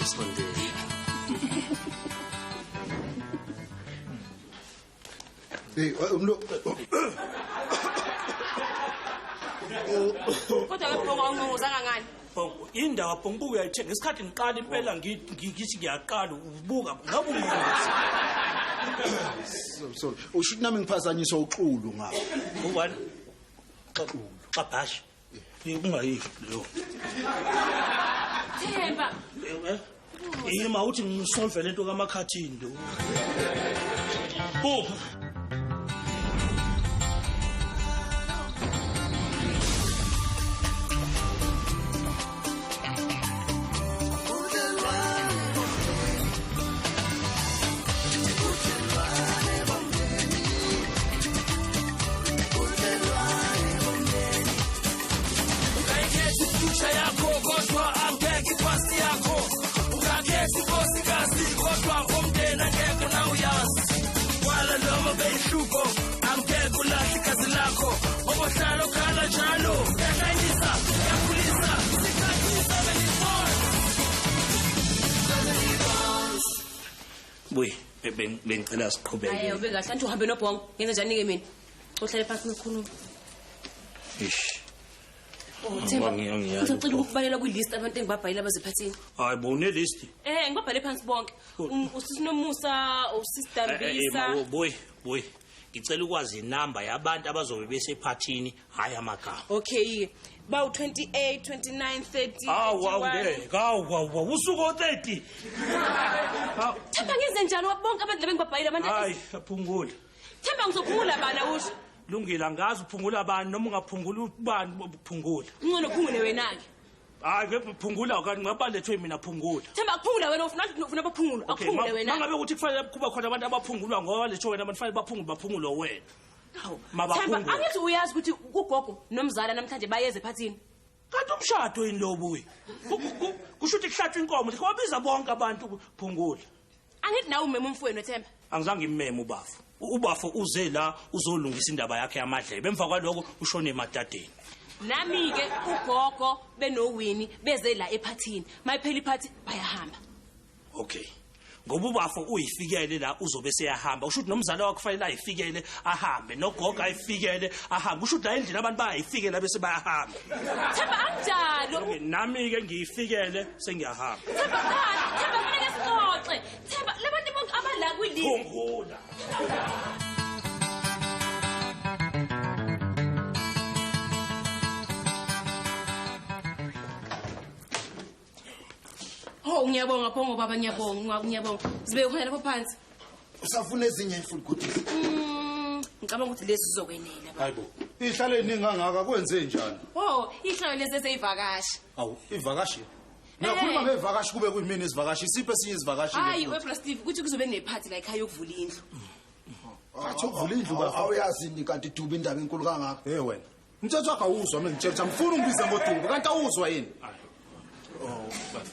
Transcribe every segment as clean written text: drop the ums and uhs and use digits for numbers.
Sondela. Hey, umlo. Kodwa ke Bhongo awungongozanga ngani? Bhongo, indaba Bhongo buka uyayithenga. Isikhathi ngiqala impela ngithi ngiyaqala ubuka ngabe ungongozi. Sorry. Usho ukuthi nami ngiphazanyiswa uxulu ngapha. Ubani? Xulu. Xabhashi. Ungayisho leyo. Themba. Yima uthi ngisolve lento kaMakhathini lo. Kuphi? Buyi, bengicela siqhubeke. Hayi, ube kahle anti uhambe noBhongo. Ngenze njani ke mina? Uhlale phansi nikhuluma. Ish. Oh, Themba. Ngicela ukukubalela kwi-list abantu engibabhalile abazephathini. Hayi bo, une list. Ngibabhale phansi bonke. Usisi Nomusa, usisi Dambisa. Boy, boy. Ngicela ukwazi inamba yabantu abazobe besephathini, hayi amagama. Okay. Bawu 28, 29, 30. Hawu awungeke. Hawu, usuku 30. Themba ngenze njani bonke abantu lebengibabhalile abantu? Hayi, aphungula. Themba ngizophungula bana usho. Lungile, angazi uphungula bani noma ungaphungula ubani uphungula. Ngcono uphungule wena ke. Hayi ke phungula kanti ngabalethwe mina phungula. Themba kuphungula wena ufuna baphungula, akuphungule wena. Mangabe ukuthi kufanele kuba khona abantu abaphungulwa ngoba lethwe wena abantu fanele baphungule baphungulwe wena. Hawu. Themba angithi uyazi ukuthi ugogo nomzala namhlanje bayeze ephathini. Kanti umshado yini lo buyi? Kusho ukuthi kuhlatshwa inkomo, wabiza bonke abantu phungula. Angithi nawe umema umfowenu Themba. Angizange ngimeme ubafo. Ubafo uze la uzolungisa indaba yakhe yamadlebe. Emva kwaloko ushone emadadeni. Nami ke ugogo benoWini beze la ephathini. Mayiphela iphathi bayahamba. Okay. Ngoba ubafo uyifikele la uzobe seyahamba. Usho ukuthi nomzala wakhe kufanele ayifikele ahambe, nogogo ayifikele ahambe. Usho ukuthi la endlini abantu bayayifikela bese bayahamba. Themba anjalo. Nami ke ngiyifikele sengiyahamba. Themba cha, Themba kufanele sixoxe. Themba labantu bonke abala kwilist. Phungula. Oh, ngiyabonga Phongo baba, ngiyabonga, ngiyabonga. Zibe khona lapho phansi. Usafuna ezinye futhi goodies? Ngicabanga ukuthi lezi zizokwenela. Hayibo. Ihlale eningi kangaka kwenze njani? Oh, ihlale lezi ezeyivakashi. Awu, ivakashi. Ngiyakhuluma ngevakashi kube kuyimini izivakashi, isiphe esinye izivakashi. Hayi, we Steve, kuthi kuzobe nephathi la ekhaya yokuvula indlu. Athi ukuvula indlu baba. Awuyazi ni kanti duba indaba enkulu kangaka. Hey wena. Umthetho wakho awuzwa mina ngitshela ukuthi angifuni ungibize ngoduba kanti awuzwa yini?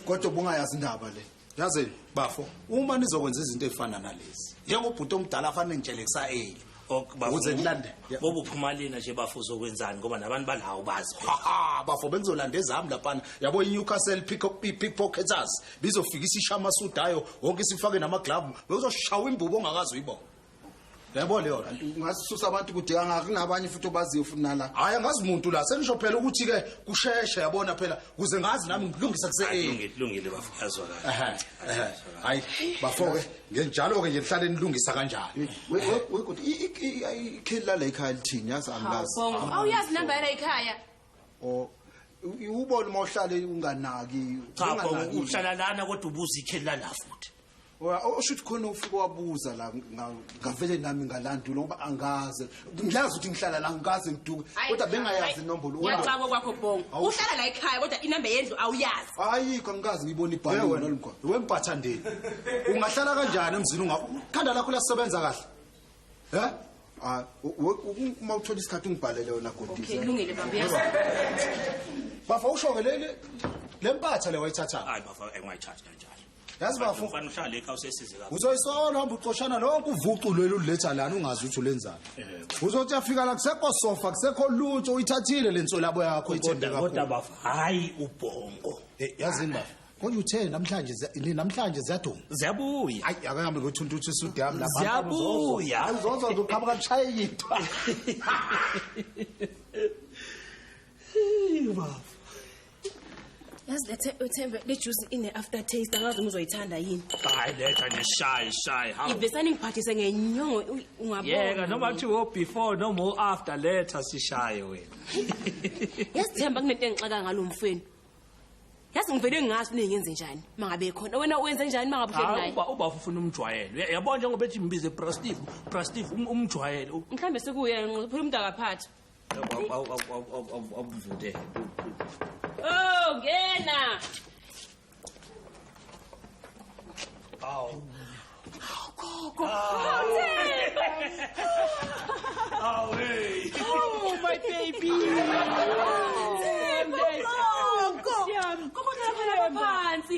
Kodwa ubungayazi indaba le. Yazi bafo, uma nizokwenza izinto ezifana nalezi, njengobhuti omdala afanele ngitshele kusa-early. Ukuze ngilande. Bobo uphuma lena nje bafo uzokwenzani ngoba nabantu balawo bazi. Ha bafo bengizolanda ezami laphana. Yabo iNewcastle pickpocketers bizofika isisha amasudayo wonke sifake namaglove, bezoshawa imbubo ongakazi uyibona. Yabo leyo ungasusa abantu kude kangaka kunabanye futhi obaziyo futhi nala. Hayi angazi umuntu la sengisho phela ukuthi ke kusheshe yabona phela kuze ngazi nami ngilungisa kuse A. Kulungile bafo yazwakala. Hayi bafo ke ngenjalo ke nje nihlale nilungisa kanjani. We kodwa ikheli la ekhaya lithini yazi angazi. Awuyazi namba yala ekhaya. Oh ubona uma uhlale unganaki. Cha uhlala lana kodwa ubuza ikheli la futhi. Usho ukuthi khona ufike wabuza la ngavele nami ngalandula ngoba angaze ngiyazi ukuthi ngihlala la ngikaze ngiduke kodwa bengayazi inombolo. Ngiyacaba kwakho Bhongo. Uhlala la ekhaya kodwa inamba yendlu awuyazi. Ayikho angikaze ngiyibone ibhaliwe nalomkhona. Wempathandeni. Ungahlala kanjani emzini unga khanda lakho lasebenza kahle? Eh? Ah uma uthola isikhathi ungibhalele wena Godisa. Okay kulungile baba yazi. Bafa usho ke le lempatha le wayithatha. Hayi bafa engayithathi kanjalo. Yazi bafo ufana uhlale ekhaya usesize kakhulu. Uzoyisola hamba uxoshana lonke uvucu lwelu uletha lana ungazi ukuthi ulenzani. Uzothi afika la kusekho sofa kusekho lutho uyithathile lensolabo yakho ithembe kakhulu. Kodwa bafo hayi ubhongo. Yazini bafo. Konje uthe namhlanje namhlanje ziyaduma. Ziyabuya. Hayi akahambe ngothunta uthi isudi yami lapha. Ziyabuya. Ayizozo uzoqhamuka kushayeke into. Baba. Yazi lethe uThemba le juice ine after taste angazi uma uzoyithanda yini. Hayi letha nje shy shy. Hawu. Ivesane ngiphathise ngenyongo ungabona. Yeka noma kuthiwa before noma after letha sishaye wena. Yazi Themba kunento engixaka ngalomfweni. Yazi ngivele ngingazi ukuthi ngiyenze njani mangabe khona wena uwenze njani mangabe uhleli naye. Uba ufuna umjwayele. Yabona njengoba ethi mbize Brastiv, Brastiv umjwayele. Mhlambe sekuye phela umuntu akaphathi. Awuvude. Oh, ngena. Awu. Gogo. Awu hey. Oh my baby. Gogo. Gogo lapha phansi.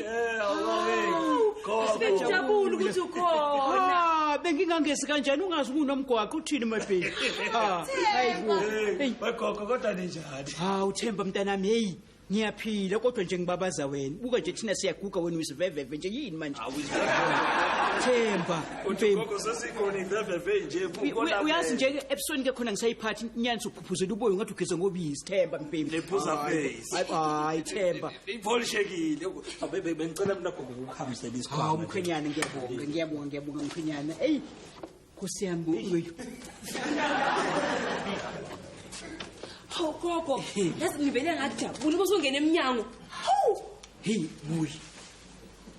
Gogo. Sijabula ukuthi ukhona. Ah, bengingangesi kanjani ungazi kunomgwaqo uthini my baby. Ah, hayibo. Hey, gogo kodwa ninjani? Hawu Themba mntanami hey. Ngiyaphila kodwa nje ngibabaza wena. Buka nje thina siyaguga wena uyisiveveve nje yini manje? Themba, gogo sesikhona iveveve nje. Uyazi nje ebusweni ke khona ngisayiphathi inyanzi uphuphuzela uboya ungathi ugeze ngobisi Themba mbhemi. Lephuza face. Hayi Themba. Ipolishekile. Abebe bengicela mina gogo ukuhambisela isikhwama. Hawu mkhwenyana ngiyabonga, ngiyabonga, ngiyabonga mkhwenyana. Ey Nkosi yami. Hawu gogo, yazi ngivele ngajabula ubusungena eminyango. Hawu! Hey buyi.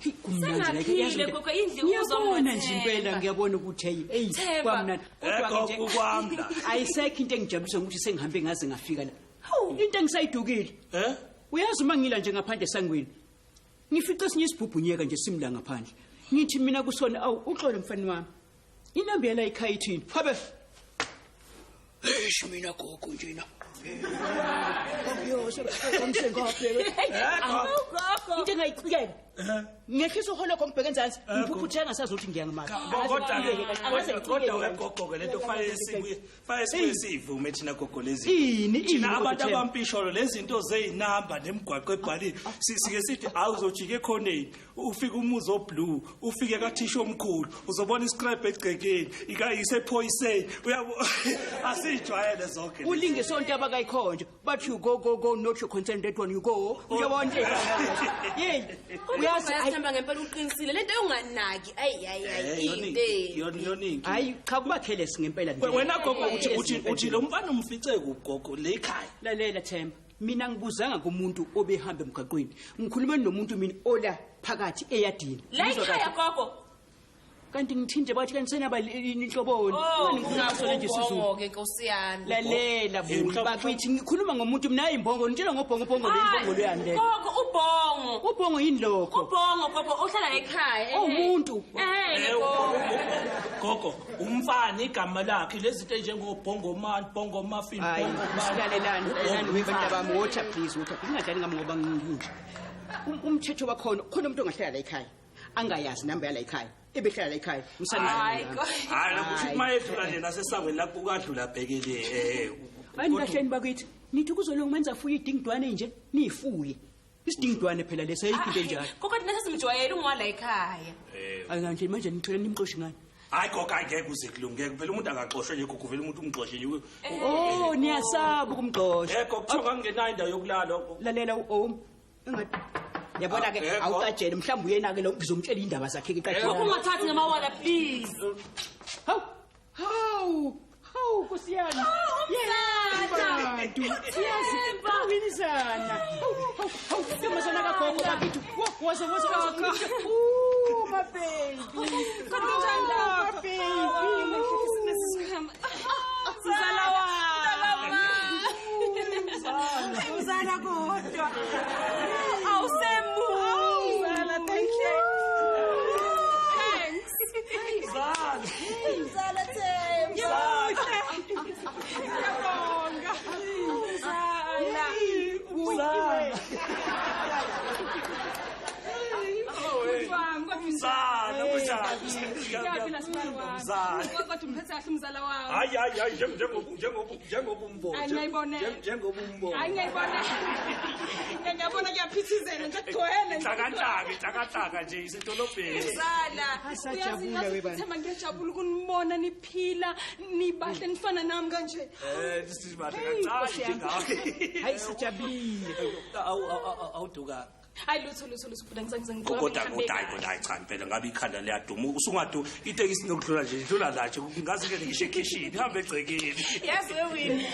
Hey kumnandi la yazi. Gogo indlu uzobona nje impela ngiyabona ukuthi hey hey kwamnandi. Kodwa nje kwami la. Ayisekho into engijabulisa ukuthi sengihambe ngaze ngafika la. Hawu into engisayidukile. Eh? Uyazi uma ngila nje ngaphandle esangweni. Ngifice esinye isibhubhunyeka nje simla ngaphandle. Ngithi mina kusona awu uxole mfana wami. Inamba yala ekhaya ithini? Habe. Eish mina gogo nje na. Into engayicikela ngehlisa uholo ngibheke enzansi ngiphuphutheka ngasazi ukuthi ngiyangimaka. Kodwa gogo ke lento fanele sibuye fanele sivume thina gogo lezi ini abantu abampisholo lezi zinto zeyinamba nemigwaqo ebhalile sike sithi awuzojika ekhoneni ufike umuzi oblue ufike kathisha omkhulu uzobona iscrap egcekeni ikayisephoyiseni uyabo asijwayele zonke ulinge sonke abakayikhonje but you go go go not your consent that one you go uyabona hey uyazi ayithamba ngempela uqinisile lento unganaki ayi ayi ayi into hayi cha kuba careless ngempela nje wena gogo uthi uthi lo mfana umfice kugogo le ekhaya. Lalela Themba mina ngibuzanga kumuntu obehamba emgaqweni ngikhuluma nomuntu mina ola phakathi eyadini la ekhaya gogo. Kanti ngithinje bathi kanti senaba inhloboni ngikhuluma nje isizulu ke Nkosi yami. Lalela buyi bakithi ngikhuluma ngomuntu mina imbongo ngitshela ngobhongo bhongo le imbongo leyani le. Gogo ubhongo. Ubhongo yini lokho? Ubhongo gogo ohlala ekhaya. Umuntu. Gogo umfana igama lakhe lezi zinto njengobhongo man bhongo muffin bhongo. Silalelani lalelani webantu bami water please water. Ngingadlali ngami ngoba nginje. Umthetho wakhona khona umuntu ongahlala la ekhaya angayazi namba yala ekhaya. Ebehlala ekhaya umsana. Hayi lokuthi mayedlula nje nasesangweni lapho ukadlula bhekele Bani kahleni bakithi nithi kuzolunga manza afuye idingidwane nje niyifuye. Isidingidwane phela lesa ayikho into enjalo. Gogo thina sesimjwayele ungwala ekhaya. Ayi nje manje nithola nimxoshi ngani? Hayi gogo angeke uze kulungeke phela umuntu akaxoshwe nje gogo vele umuntu umxoshe nje. Oh niyasaba ukumxosha. Gogo kuthiwa kangenayo indawo yokulala. Lalela uOm. Engathi yabona ke awuqajele mhlawumbe uyena ke lo ngizomtshela indaba zakhe ke qajela. Gogo ungathathi ngamawala please. Hawu hawu hawu Nkosi yami. Themba winizana. Hawu hawu ntombazana kagogo bakithi. Woza woza woza. Oh my baby. Kodwa kanjani lapho baby? Mzala wami. Mzala kodwa. Awusemu. Mzala thank you. Thanks. Mzala. Mzala Themba. Ngiyabonga. Mzala. Mzala. Mzala kunjani? Ngiyaphila sibali wami. Mzala. Kodwa umphethe kahle umzala wami. Hayi hayi hayi njengoba umbona. Hayi, ngiyayibona. Njengoba umbona. Hayi ngiyayibona. Ngiyabona kuyaphithizela nje kugcwele. Hlakahlaka nje isedolobheni. Mzala. Asajabula we bani. Themba ngiyajabula ukunibona niphila nibahle nifana nami kanje. Sibahle kancane njengawe. Hayi sijabulile. Awuduka. Hayi lutho lutho lutho buda ngisangize Kodwa kodwa cha impela ngabe ikhanda liyaduma usungadu itekisi nokudlula nje idlula la nje ngaze ke ngisho ekhishini hambe egcekeni. Yazi wewini.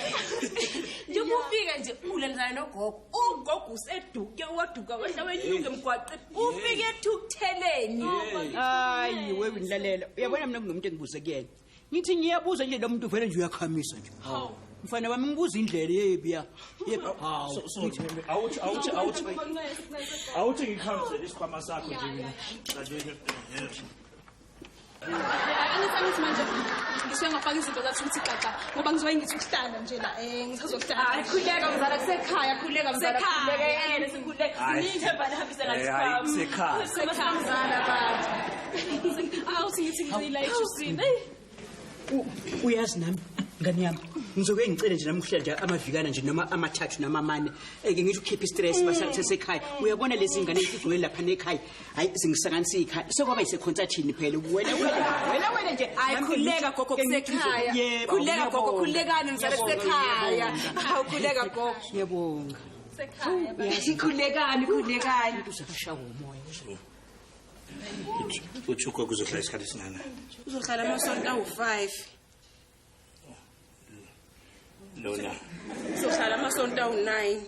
Njengoba ufika nje ulandana nogogo. Ugogo useduke waduka wehla wenyuka emgwaqeni. Ufike ethukutheleni. Hayi wewini lalela. Uyabona mina kunomuntu engibuze kuyena. Ngithi ngiyabuza nje lo muntu vele nje uyakhamisa nje. Hawu. Mfana wami ngibuza indlela yebiya. Yebo. Hawu. Awuthi awuthi awuthi awuthi ngikhambisele isikhwama sakho nje mina. Angithi manje ngisuke ngafaka izinto zathi ukuthi xaxa ngoba ngizobe ngithi ukuhlala nje la ngisazohlala. Hayi khuleka mzala kusekhaya khuleka mzala khuleka yena sikhuleka. Nithemba lihambise ngathi Hayi kusekhaya. Kusekhaya mzala baba. Awuthi ngithi ngizila ejusini. Uyazi nami ngani yami ngizoke ngicele nje nami ukuhlala nje amavikana nje noma amathathu noma amane eke ngisho ukhipha istress basasekhaya uyabona lezi ngane ezigcwele lapha nekhaya hayi zingisanganisa ikhaya sekwaba yisekhonsathini phela wena wena wena nje Hayi khuleka gogo kusekhaya. Khuleka gogo khulekani mzala kusekhaya. Hawu khuleka gogo. Ngiyabonga. Sekhaya. Khulekani khulekani. Uzashaya umoya. Uthi ugogo uzohlala isikhathi esingakanani? Uzohlala amasonto awu-5. Lona Uzohlala amasonto awu-9.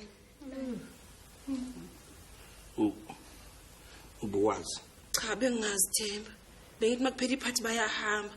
Ubuwazi. Cha bengingazi Themba. Bengithi makuphela iphathi bayahamba.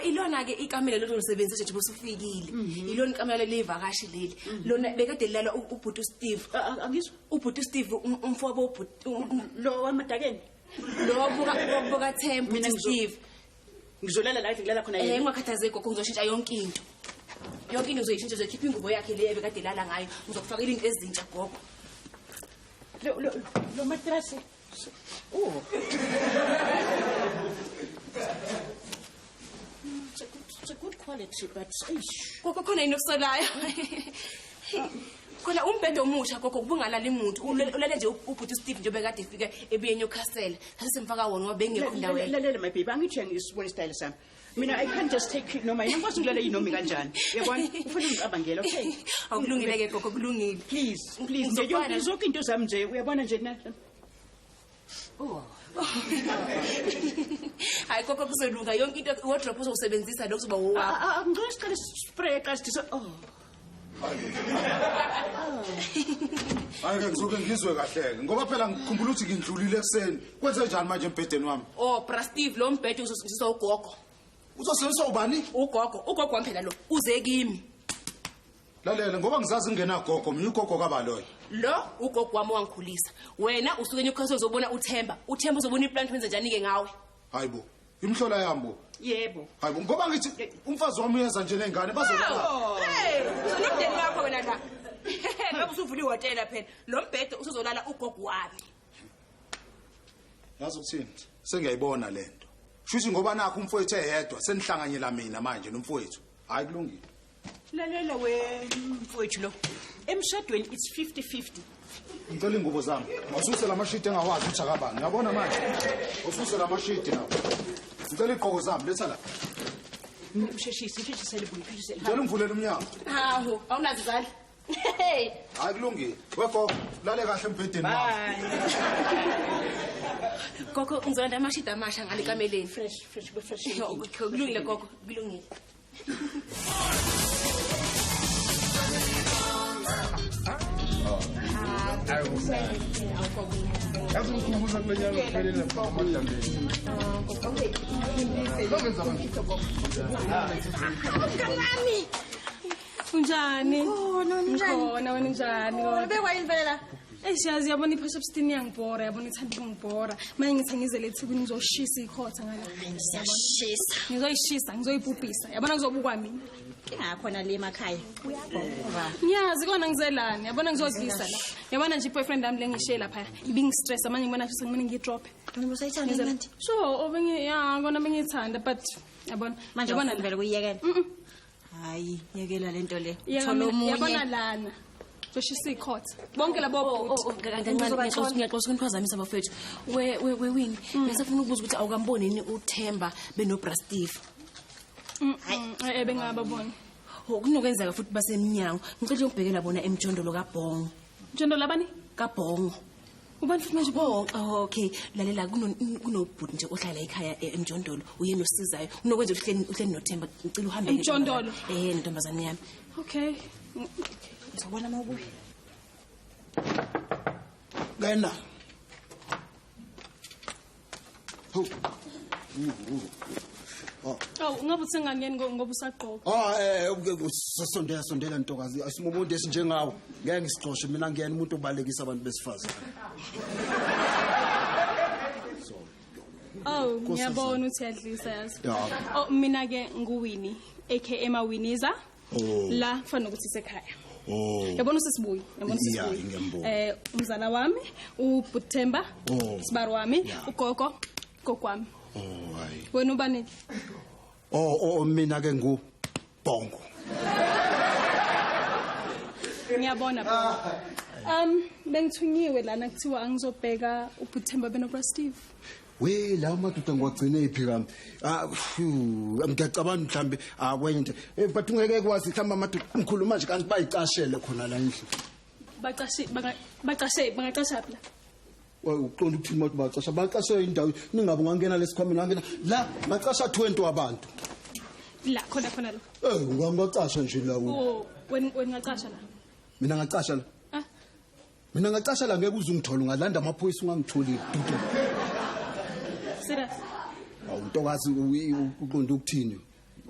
Ilona ke ikamelo lelo lisebenzisa nje bosufikile. Ilona ikamelo lelivakashi leli. Lona bekade lilala ubhuti Steve. Angizwa ubhuti Steve umfowabo ubhuti lo wamadakeni. Lo buka Themba Steve. Ngizolala la ngilala khona yena. Ungakhathazeki gogo ngizoshintsha yonke into. Yonke into ngizoyishintsha ngizokhipha ingubo yakhe le ebekade lala ngayo. Ngizokufakela into ezintsha gogo. Lo mattress. Oh. It's a good quality, but eish. Gogo khona yini okusolayo? Khona umbhede omusha gogo kubungalali umuntu. Ulale nje ubhuti Steve nje bekade efika ebuye eNewcastle. Sasemfaka wona ngoba bengekho ndawo. Lalela my baby, angithi ngisibona style sami. Mina I can't just take it noma ngikwazi ukulala yinoma kanjani. Uyabona? Ufuna ngicabangela, okay? Awukulungile ke gogo kulungile. Please, please nje yonke into zami nje uyabona nje na. Oh. Hayi gogo kuzolunga yonke into wardrobe uzowusebenzisa lokho kuzoba wowakho. Ngicela siqale spray qasi so. Oh. Hayi ke ngizoke ngizwe kahle ngoba phela ngikhumbula ukuthi ngindlulile ekuseni. Kwenze njani manje embhedeni wami? Oh, bra Steve lo mbhede uzosebenzisa ugogo. Uzosebenzisa ubani? Ugogo, ugogo wami phela lo uze kimi. Lalela ngoba ngizazi ngingenagogo mina ugogo kabaloyo. Lo ugogo wami wangikhulisa. Wena usuke eNewcastle uzobona uThemba. uThemba uzobona iplant wenze njani ke ngawe? Hayibo, imhlola yami bo. Yebo. Hayibo ngoba ngithi umfazi wami uyeza nje nengane bazolala. Hey, uzonomndeni wakho wena la. Ngabe usuvula ihhotela phela. Lo mbhede usuzolala ugogo wami. Yazi ukuthini? Sengiyayibona lento. Shuthi ngoba nakho umfowethu eyedwa senihlanganyela mina manje nomfowethu. Hayi kulungile. Lalela we mfowethu lo. Emshadweni it's 50-50. Ngicela ingubo zami. Awususe lamashidi engawazi ukuthi akabani. Uyabona manje? Ususe lamashidi nawo. Ngicela igqoko zami letha la. Usheshise, usheshise libuye, usheshise. Ngicela ungivulele umnyango. Hawu, awunazo izandla. Hey. Hayi kulungile. Wegogo, lale kahle embhedeni wakho. Gogo, ngizolanda amashidi amasha ngale kameleni. Fresh, fresh, fresh. Kulungile gogo, kulungile. Yazi ngikhumbuza kule nyanga kuphelele amadlambeni. Unjani? Khona unjani? Khona wena unjani? Khona bekwayini vele la? Eish yazi yabona iPort iyangibhora, yabona ithanda ukungibhora. Manje ngithi ngizele eThekwini ngizoshisa ikhotha ngala. Siyashisa. Ngizoyishisa, ngizoyibhubhisa. Yabona ngizobukwa mina. Ingakhona le emakhaya. Uyabhora. Ngiyazi kona ngizelani. Yabona ngizodlisa la. Yabona nje boyfriend yami lengishiye lapha. Ibingistress manje ngibona futhi ngimane ngiyidrop. Wena usayithanda manje? Sure, obengi ya kona bengiyithanda but yabona manje yabona vele kuyiyekela. Hayi, yekela lento le. Thola omunye. Yabona lana. Zoshisa ikhotha. Bonke labo bhuti. Kancane ngiyaxoxa ukuniphazamisa bafethu. We Winnie, ngisafuna ukubuza ukuthi awukamboni yini uThemba benoBra Steve? Hayi, bengababoni. Kunokwenzeka futhi basemnyango. Ngicela ukubhekela bona emjondolo kaBhongo. Mjondolo labani? KaBhongo. Ubani futhi manje Bongo? Okay, lalela kunobhuti nje ohlala ekhaya emjondolo, uyena osizayo. Unokwenza uhleli noThemba, ngicela uhambe emjondolo. Ntombazane yami. Okay. Ngizobona mawubuya. Ngena. Oh, ngabe usengangeni ngoba usagqoka. Sondela sondela ntokazi. Asimumuntu esinjengawo. Ngeke ngisixoshe mina ngiyena umuntu obalekisa abantu besifazane. Oh, ngiyabona uthi yadlisa yazi. Oh, mina ke nguWinnie aka Mawiniza. La kufanele ukuthi isekhaya. Yabona usisibuyi, yabona usisibuyi. Umzala wami, uButhemba, sibari wami, ugogo, gogo wami. Hayi. Wena ubani? Mina ke ngu Bongo. Ngiyabona Bongo. Bengithunyiwe lana kuthiwa angizobheka uButhemba benoBra Steve. We la madoda ngiwagcine iphi kami. Ngiyacabanga mhlambe kwenye into. But ungeke kwazi mhlambe amadoda ngikhuluma nje kanti bayicashele khona la endlini. Bacashe bangacasha phi la? Uqonda ukuthini manje bacasha? Bacashe indawo ningabe ungangena lesikhwameni ungangena la bacasha 20 wabantu. La khona khona la. Ngangacasha nje la. Wena ungacasha la. Mina ngacasha la. Mina ngacasha la ngeke uze ungithole ungalanda amaphoyisa ungangitholi. Serious. Awuntokazi uqonda ukuthini?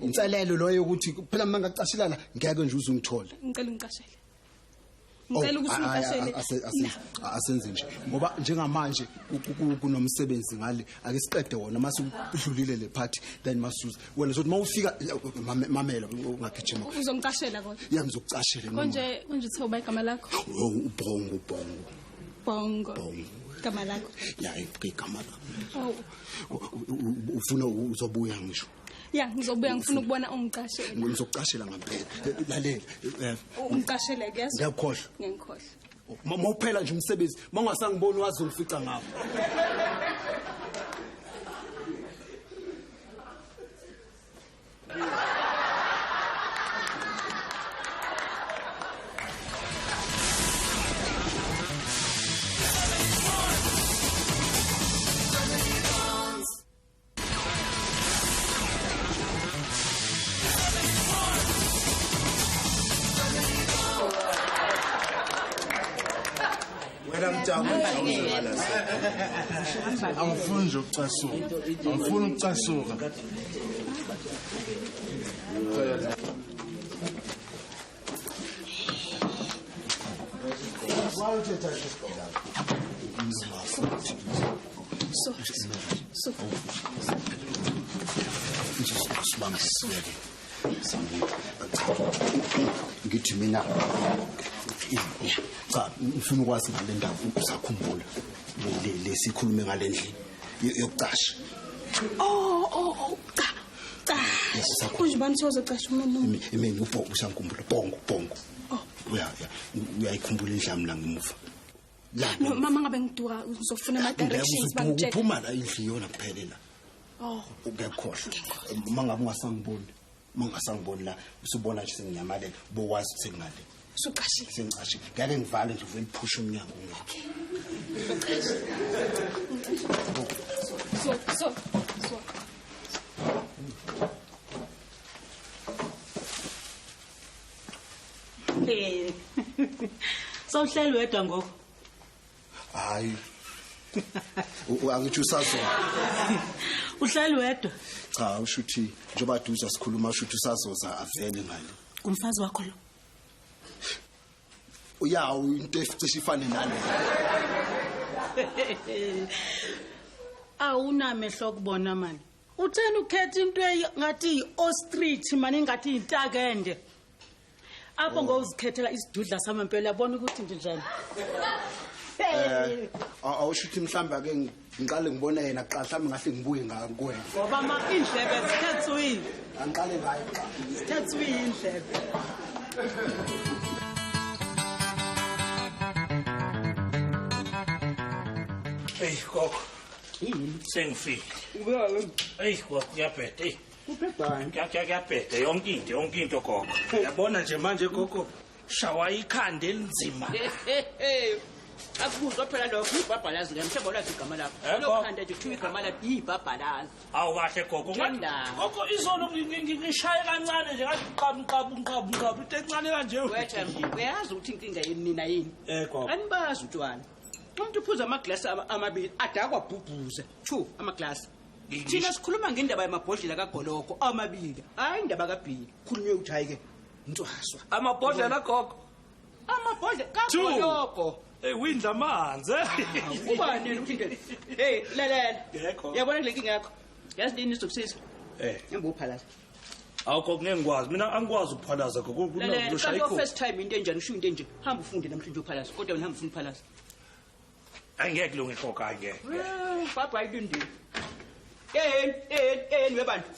Inselelo loyo ukuthi phela mina ngacashela la ngeke nje uze ungithole. Ngicela ungicashele. Ngicela ukuthi ungicashele. Asenze nje ngoba njengamanje kunomsebenzi ngale ake siqede wona mase udlulile le party then masuze wena sothi mawufika mamela ungagijima. Uzongicashela kodwa. Yeah ngizokucashela. Konje uthe uba igama lakho? Ubongo Bongo. Bongo. Igama lakho. Ya igama lakho. Ufuna uzobuya ngisho. Ya ngizobuya ngifuna ukubona ungicashela. Ngizokucashela ngempela. Lalela. Ungicashele ke? Ngiyakhohlwa. Ngiyakhohlwa. Mawuphela nje umsebenzi, mawungasangiboni wazi ungifica ngawo. Angifuni nje ukucasuka. Angifuni ukucasuka. Ngithi mina cha ngifuna ukwazi ngale ndaba usakhumbula lesikhulume ngale ndlela yokucasha. Cha. Konje bani sozocasha umenu? Imini ubhongo usakhumbula bongo bongo. Uyayikhumbula indlamu la ngemuva. La no mama ngabe ngiduka ngizofuna ama directions bangitshela. Uphuma la indlu yona kuphelela. Ungekhohlwa. Uma ngabe ungasangiboni, uma ungasangiboni la usubona nje senginyamalela bowazi ukuthi ngale. Usucashile. Sengicashile. Ngeke ngivale nje uvele phusha umnyango ungeke. So. Sawuhleli wedwa ngoku. Hayi. Angithi usazo. Uhleli wedwa? Cha, usho ukuthi njengoba duza sikhuluma usho ukuthi usazoza avele ngale. Kumfazi wakho lo. Uyawo into ecishe ifane nale. Awunamehlo okubona mani. Utheni ukhetha into ngathi yi-ostrich mani ingathi yintakende. Apho ngozikhethela isidudla samampela yabona ukuthi nje njani. Awusho ukuthi mhlawumbe ake ngiqale ngibone yena kuqala mhlawumbe ngahle ngibuye ngakuwena. Ngoba ma indlebe zithethiwe. Angiqale ngayo kuqala. Zithethiwe indlebe. Hey gogo. Sengifile. Hey gogo kuyabheda. Hey. Kubhedani? Kuyabheda yonke into gogo. Yabona nje manje gogo shawa ikhanda elinzima. Akuzwa phela lokho ibhabhalazi ngemhlobo lwazi igama lakho. Lokhanda nje kuthiwa igama lakho ibhabhalazi. Awu kahle gogo. Gogo izolo ngishaye kancane nje ngathi qhabu qhabu qhabu qhabu into encane kanje. Wethe uyazi ukuthi inkinga yini nina yini? Gogo. Anibazi utshwala. Umuntu uphuza amaglasi amabili adakwa bhubhuze 2 amaglasi. Thina sikhuluma ngendaba yamabhodlela kaGoloko amabili. Hayi indaba kaBhili. Khulunywe ukuthi hayi ke ntwaswa. Amabhodlela gogo. Amabhodlela kaGoloko. Hey windla amanzi. Ubani ukuthi into? Hey lalela. Yabona le nkinga yakho. Yazi lini izokusiza? Hamba uphalaza. Awukho ngeke ngikwazi. Mina angikwazi ukuphalaza gogo. Kunokushaya ikho. First time into enjani usho into enje. Hamba ufunde namhlanje uphalaza. Kodwa wena hamba ufuna uphalaza. Angeke kulunge gogo angeke. Baba ayilindile. Webantu.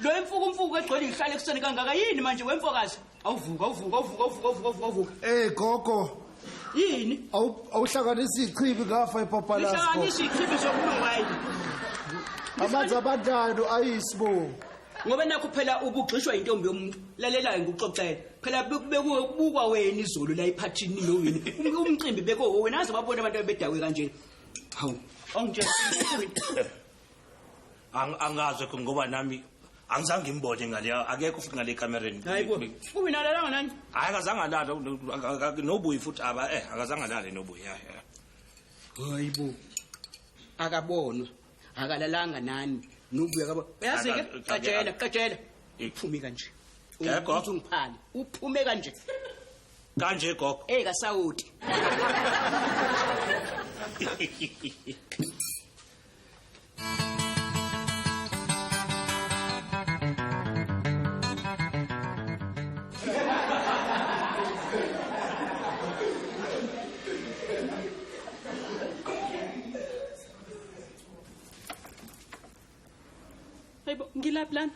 Lo emfuku egcwele ihlale ekuseni kangaka yini manje wemfokazi? Awuvuka. Eh gogo. Yini? Awuhlanganisa ichibi ngafa ipapalazi. Uhlanganisa ichibi zokulunga yini? Amanzi abantwana ayisibo. Ngoba nakho phela ubugxishwa intombi yomuntu. Lalelayo ngikuxoxela. Phela bekubukwa wena izolo la iphathini lo wena. Umcimbi beko wena aze babone abantu abedawe kanje. Hawu, awungitshela. Angazi ngoba nami angizange ngimbone ngale akekho futhi ngale kamereni. Hayibo. Uwina lalanga nani? Hayi akazange alale nobuyi futhi aba akazange alale nobuyi. Hayibo. Akabonwa. Akalalanga nani. Nobuyi akabona. Uyazi ke qatshela. Uphume kanje. Uthi ungiphale. Uphume kanje. Kanje gogo. Kasawuti. Hayibo ngilaphi lana?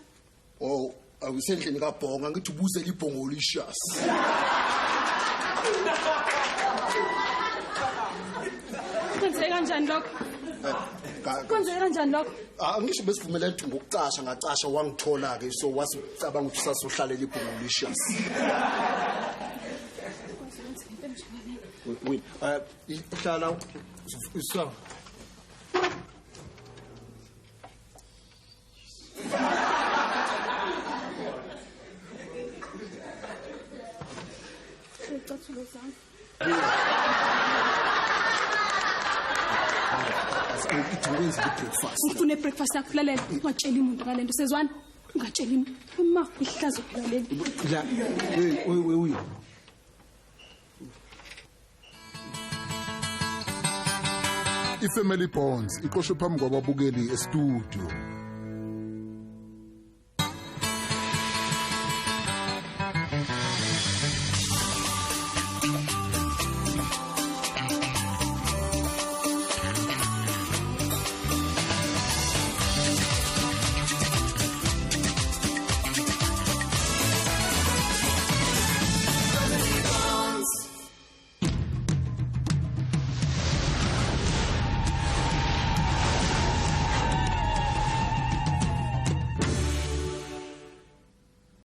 Oh, awusendlini kaBhonga ngithi ubuzele ibhongo lishas. Kwenzeke kanjani lokho? Kwenzeke kanjani lokho? Angisho besivumelene ukuthi ngokucasha ngacasha wangithola ke so wasicabanga ukuthi sasohlalela ibhongo lishas. Wait, ihlala usama. Ufune breakfast yakho lalela ungatsheli umuntu ngalento sezwana ungatsheli uma ihlazo phela leli la hey iFamily Bonds iqoshwe phambi kwababukeli e-studio.